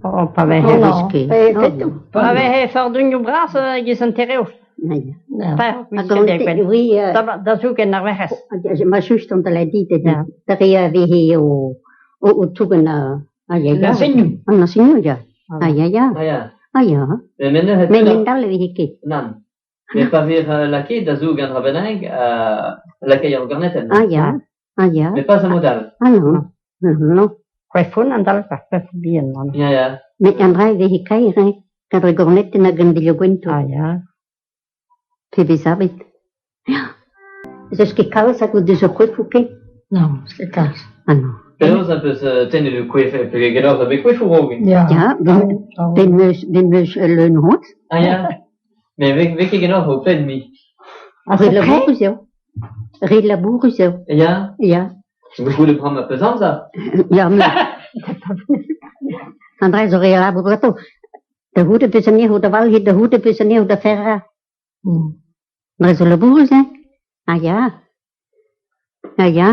Oh, pa vehe Oh, no. ket. Pe Oh, fetou. Pa vehe fardonioù bras e-giz an tereoù. Hag oui, Da zougen ar Werc'hez. Ma just an da dit da re a vehe o tougen ah ya ya. An asignoù ya. Ah ya ya. Ah ya. Ah ya. Met men neuze Met mendal e vehe ket. Nann. Met pa vez lakaet da zougen dra bennak, lakaet ar gornetenn. Ah ya. Ah ya. Met pas a mod all. Ah non. Non. C'hwefon an dal ar c'hwef bihan. Ya ya. Met an dra e vehe kaer hein, gant ar gornetenn hag an delioù-gwentoù. Ah ya. Pebezh abeg. Ya. Ez eus ket kalz hag o deus ur c'hoefoù ken? Non, eus ket kalz. Ah non. Penaos az peus tennet ho koef peogwir ganeoc'h zo bet koefoù raok? Ya. Ya, ben meus leun c'hoazh. Ah ya. Met vez ket ganeoc'h ho penn mui. Re labourus eo. Re labourus eo. Ya? Ya. Goude bremañ ma peus amzer? Ya, met... An dra zo re labour ganto. Da c'houde peus anezho da valc'hiñ, da c'houde peus anezho da ferrañ. Dre zo labourus hein. Ah ya. Ah ya.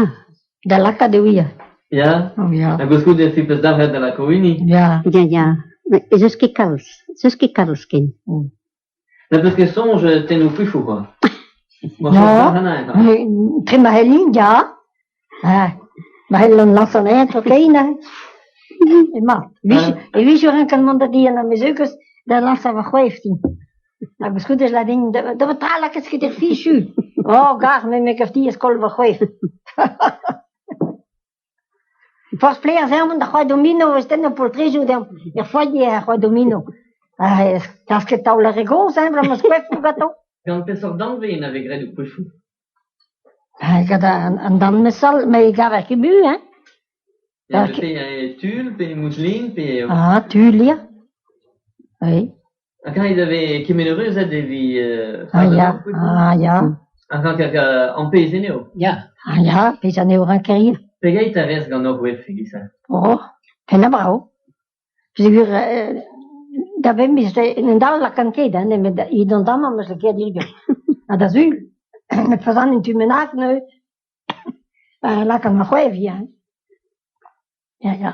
Da lakaat eo ivez. Ya? Oh ya. Ha koulskoude e peus dalc'het da lakaat hini? Ya. Ya, ya. Met ez eus ket kalz. Ez eus ket kalz ken. Na peus ket soñj tennoù pufoù quoi? Non, tre ma c'hellin, ya. Ah, ma c'hellan lañsañ anezhañ tro-kein aze. Emañ. E vije rankan mont da di an amezegez da lañsañ va c'hoef din. Ha koulskoude e din da petra lakaez ket er fichu? Oh, gar, me me gav din e skol va c'hoef. Forzh pelec'h ez eomp da c'hoari domino e stenn poltrejoù deomp. Er foyer a c'hoari domino. Ha klask taol ar re gozh hein, bremañ skoefoù ganto. Gant peseurt danvez e vez graet ho koefoù? Gant an danvez-all, met e gaver ket mui hein. Ya, pe tulle, pe mousseline, pe... Ah, tulle, ya. Oui. Ha karet a vez kemenerezed evit... Ah ya, ah ya. Ha an pezh eo. Ya, ah ya, pezh anezho ranker Pegeit a rez gant hor wef e-giz-se? Oh, pennañ brav. Peogwir da bemdez en dal 'lakaan ket hein, nemet evit an dam am eus lakaet hiziv. Ha da sul, met pa 'z an en tu bennak neuze lakaan ma c'hoef ivez hein. Ya, ya.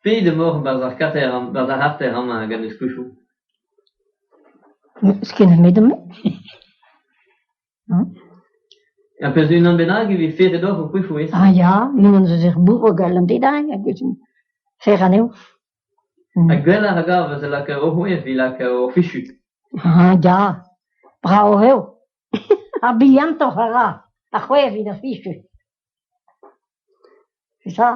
Pet emaoc'h 'barzh ar karter 'barzh ar c'harter amañ gant eus koefoù? N'eus ket nemet-me. Ha peus unan bennak evit feret deoc'h ho koefoù ez? Ah ya, unan eus ar bourk hag an dud hag eus fer anezho. Ha gwelloc'h a gav eus lakaat ho c'hoef evit lakaat ho fichu. Ah ya, brav eo. Ha bilhantoc'h a ra ar c'hoef evit ar fichu. C'est ça.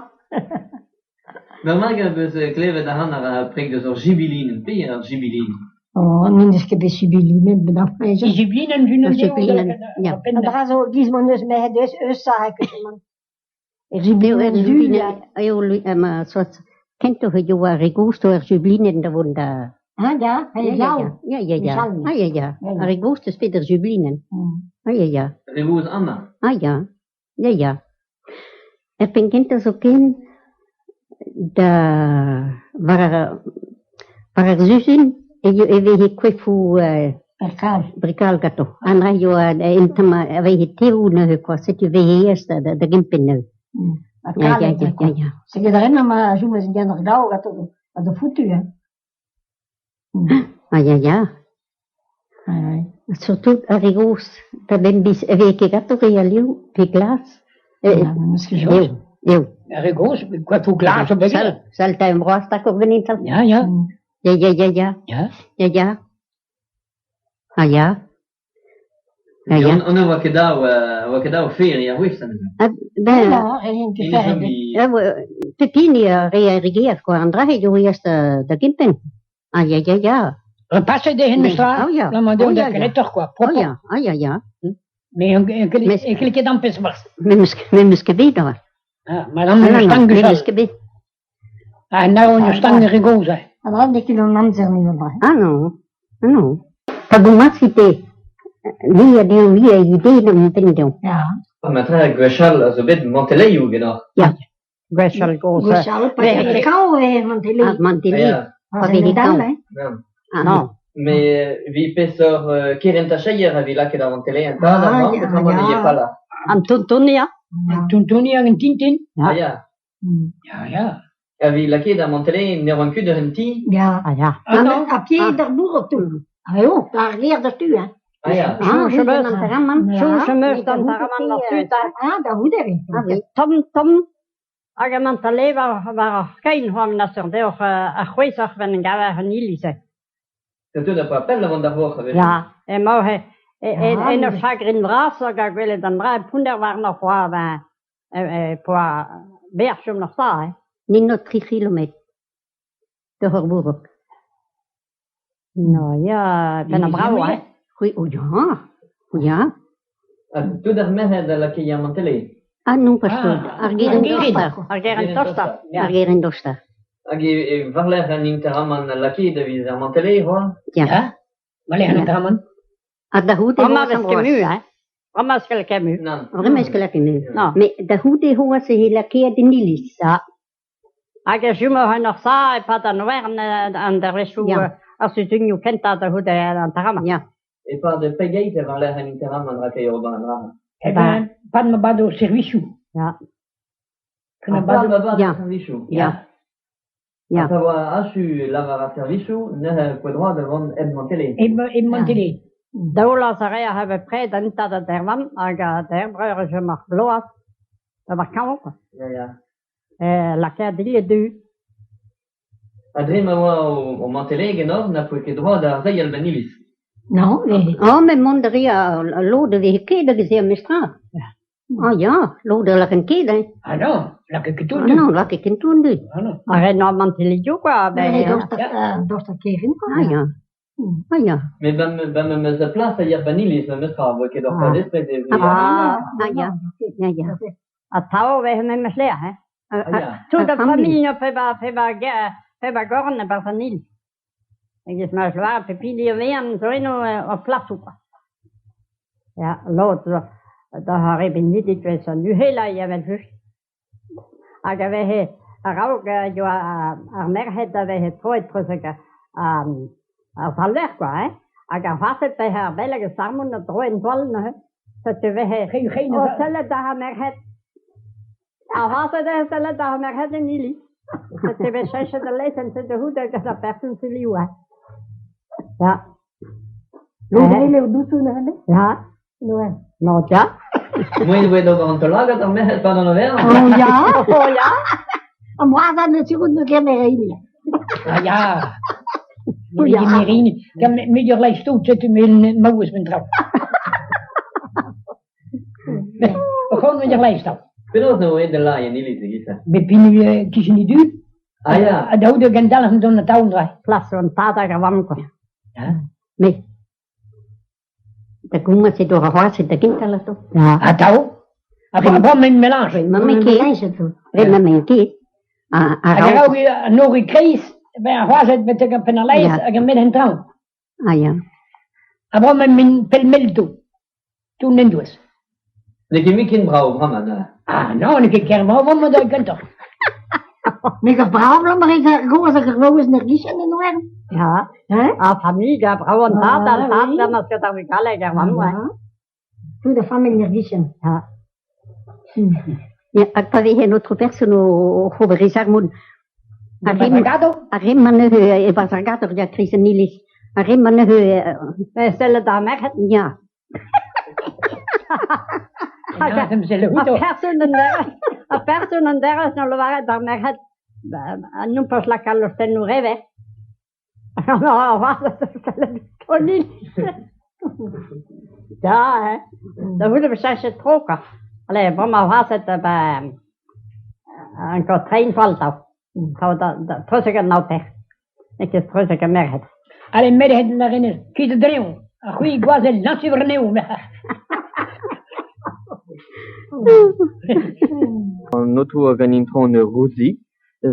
Bremañ em eus klevet ac'hann ar preg deus ur jibilinenn. Pe eo ur jibilinenn? Oh, n'en deus ket bet jibilinenn bet ar Jibilinenn, Jibilinenn, ya. An dra zo giz m'hon eus merc'hed eus Eusa hag Eo er jublinenn eo ma soit kentoc'h eo ar re gozh eo ar jublinenn da vont da... Ah ya, Ya, ya, ya, ya, ya. Ah, ya, ya. Ar re gozh eus bet ar jublinenn. Ah, ya, ya. Re gozh amañ. Ah, ya. Ya, ya. Er penn kentañ zoken da war ar war ar sizhun e e veze koefoù Brikal. Brikal ganto. An dra eo un tamm a veze tev neuze kwa, setu veze aes da gempenn neuze. Ya, ya, ya, ya, ya. Setu dre ma chomez gant ar glav ganto a zo foutu hein. Ah ya, ya. Surtout ar re gozh, da benn biz e veze ket ganto re a liv pe glas. Eo, eo. Ar re gozh, koefoù glas zo bet. Sal, sal tamm bras takor ganin tal. Ya, ya. Ya, ya, ya, ya. Ya. Ya, ya. Ah ya. Ah ya. On ne oa ket dav oa ket dav feriñ ar wech Ah, ben, pep hini a re ar gêr kwa, an dra-se eo eas da gempenn. Ah ya, ya, ya. Repaset eo memestra. Oh ya. Bremañ Oh ya, ya. kaletoc'h quoi, Oh propoc'h. ya, ah ya, ya. Mais e c'hell ket ampez barzh. Me 'meus ket bet avat. Ah, madame Ah, non, stank me 'meus ket bet. Ah, na on stank re gozh. An dra n'eo ket an amzer ni dra. Ah non, ah non. Pa gomañsit ni a deu ivez idee d'an penn deomp. Ya. Matre gwechall a zo bet mantelleioù ganeoc'h. Ya. Gwechall gozh. Gwechall, pa veze kañv e Mantelli. Ah, Mantelli. Pa veze kañv. Ah, Non. Mais evit peseurt kerentacheier a vez lakaet ar mantelli en tad amañ, peotramant ne yez pala. An tonton ya. An tonton hag an tintin. Ah ya. Ya, ya. A vez lakaet ar mantele ne oan ket un ti. Ya. Ah ya. Ah, non. Ha pied ar bourreau tout. Ah eo, ar ger da tu, hein. Ah ya. Ah, Soñj am eus. an enterramant. Soñj am eus d'an enterramant ar tud, hein. Ah, da c'houde eo. Ah oui. Tomm, tomm. Hag an mantele war ar kein c'hoant na seurt deoc'h ar c'hwezoc'h wenn en gaver an iliz. Setu da pa pell avant d'ar vor a Ya, emañ en ur Ah, chagrin bras hag a gwelet an dra pounder warnañ c'hoa ben poa berr chom ar sa, hein. Nin o 3 kilometr. Da hor bourrok. No, ya, ben a bravo, hein. Oui, oh ya. Oh ya. Ha tout ar merc'hed a lakae ar mantele. Ah non, pas Ah, tout. Ar ger en ar gerin. dosta. Ar ger en tosta. Ya. Ar ger en dosta. Hag e varlec'h an enterramant a lakae da viz ar mantele, c'hoa. Ya. Ya. Vale, an Ya. enterramant. Ha da c'houde Bremañ c'hoazh vez an ket broaz. mu, hein. Bremañ vez ket mu. Nann. Bremañ ez ket lakaet mu. Non. Mais da c'houde c'hoazh e lakaet en iliz. Ya. Hag e jumo en ur sa e pad an oern an dervezhioù Ya. ar sizhunioù kentañ da c'houde an enterramant. Ya. E pad pegeit e varlec'h an enterramant lakae ober an dra. Eh ben, Pad ma bado servichoù. Ya. Ken a Pad bado. ma bad Ya. ar servichoù. Ya. Ya. Ha pa oa achu lavar ar servichoù, neuze poa droad da vont hep mantele. E mantele. Daoulaz a rea have pred an tad a dervan hag a derbreur e jom ar bloaz. Da war kañv, quoi. Ya, ya. Lakaet dilhad du. Ha dre ma oa o mantele genoc'h na poe ket droad da reiñ ben iliz. Non, mais... Oh, mais mont a rea lod a veze ket hag ez eo mestra. Ah ya, lod a lakaen ket, hein. Ah non, lakaet ket Ah tout du. non, lakaet ket tout du. Ah non. Ar re n'oa mantelioù, quoi. Ben, Mais dosta kerin, quoi. Ah ya. Ah ya. Mais bam am eus a plas a yer ban iliz, ma mestra, voe ket ur Ah. pad espret e Ah. Ah ya. Ya, ya. A tao vez memes lec'h, hein. Ah ya. Tout Ar a familh. familh peb a gorn e-barzh an iliz. Hag ez ma joa pep hini o vean zo eno o plasoù, quoi. Ya, lod zo da ar re benvidik vez an uhelañ evel just. Hag a veze a-raok yoa ar merc'hed a veze troet treuzek ar salver, quoi, hein. Hag ar vaset veze ar beleg e sarmon a droen toal neuze. Setu veze C'he c'he o sellet da ar merc'hed. Ar vaset e sellet da ar merc'hed en iliz. Setu vez cheñchet al lezenn, setu c'hout hag ar person selioù, hein. Ya. Lod Eh. eo dousou neuze? Ya. Ouais. No, ya. Moen voe d'ober an taol-lagad ar merc'hed pad an overenn. Oh ya. Oh ya. Ha moarvat ne tirout ne kemer hini. Ah ya. Oh ya. Me Kan me ur leist tout, setu me maouez men traoù. O c'hont me ur leist tout. Penaos na oe da lai en iliz e giz-se. Me pini kichen du. Ah ya. A daou de gendal an don a taon dra. Plas an tad hag ar vamm, quoi. Ya. Mais da goumat e d'or ar c'hoazh da gental ato. Ya. A tao. A bon men mélange. Ma me ket. Re ma me ket. A Hag a a raok an ori kreiz, ben ar c'hoazet betek an penn ar laez Ya. hag an met en traoñ. Ah ya. A bon men min pell-mell tout. Tout n'en douez. Ne ket mui ken brav bremañ, na. Ah non, ne ket ker brav amañ da gentoc'h. Me gav brav la mar ez ar goz hag ar vaouez n'er gichen en oern. Ya. Hein? Ar familh a brav an tad, an Ah, tad, oui. an ket ar vugale hag ar vamm, ouais. Tout a familh n'er gichen. Ya. Ya, hag pa veze an autre person o c'hober e sarmon. Ar Ar re gado. ar re ma neuze e barzh ar gador ya kreiz an iliz. Ar re ma neuze Sellet ar merc'hed. ya. Ya, em selle Ar outo. person an derez, ar person an derez n'o lavaret ar merc'hed, non pas lakaat lostennoù reve. Ar vaset sellet an iliz. Ya, hein. Da vout e cheñchet tro, quoi. Allez, bon, ma vaset, ben, an ket trein fall tao. Tao da treuzek an naoter. Ne ket treuzek an merc'hed. Allez, merc'hed na renez, kit a dreoñ. A c'hwi gwazel lañs ivr neo. An otoù hag an intron Rouzi,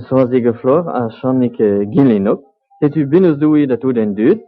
Soazig Flor ha Channig Gilenok. Setu bennozh Doue da tout an dud.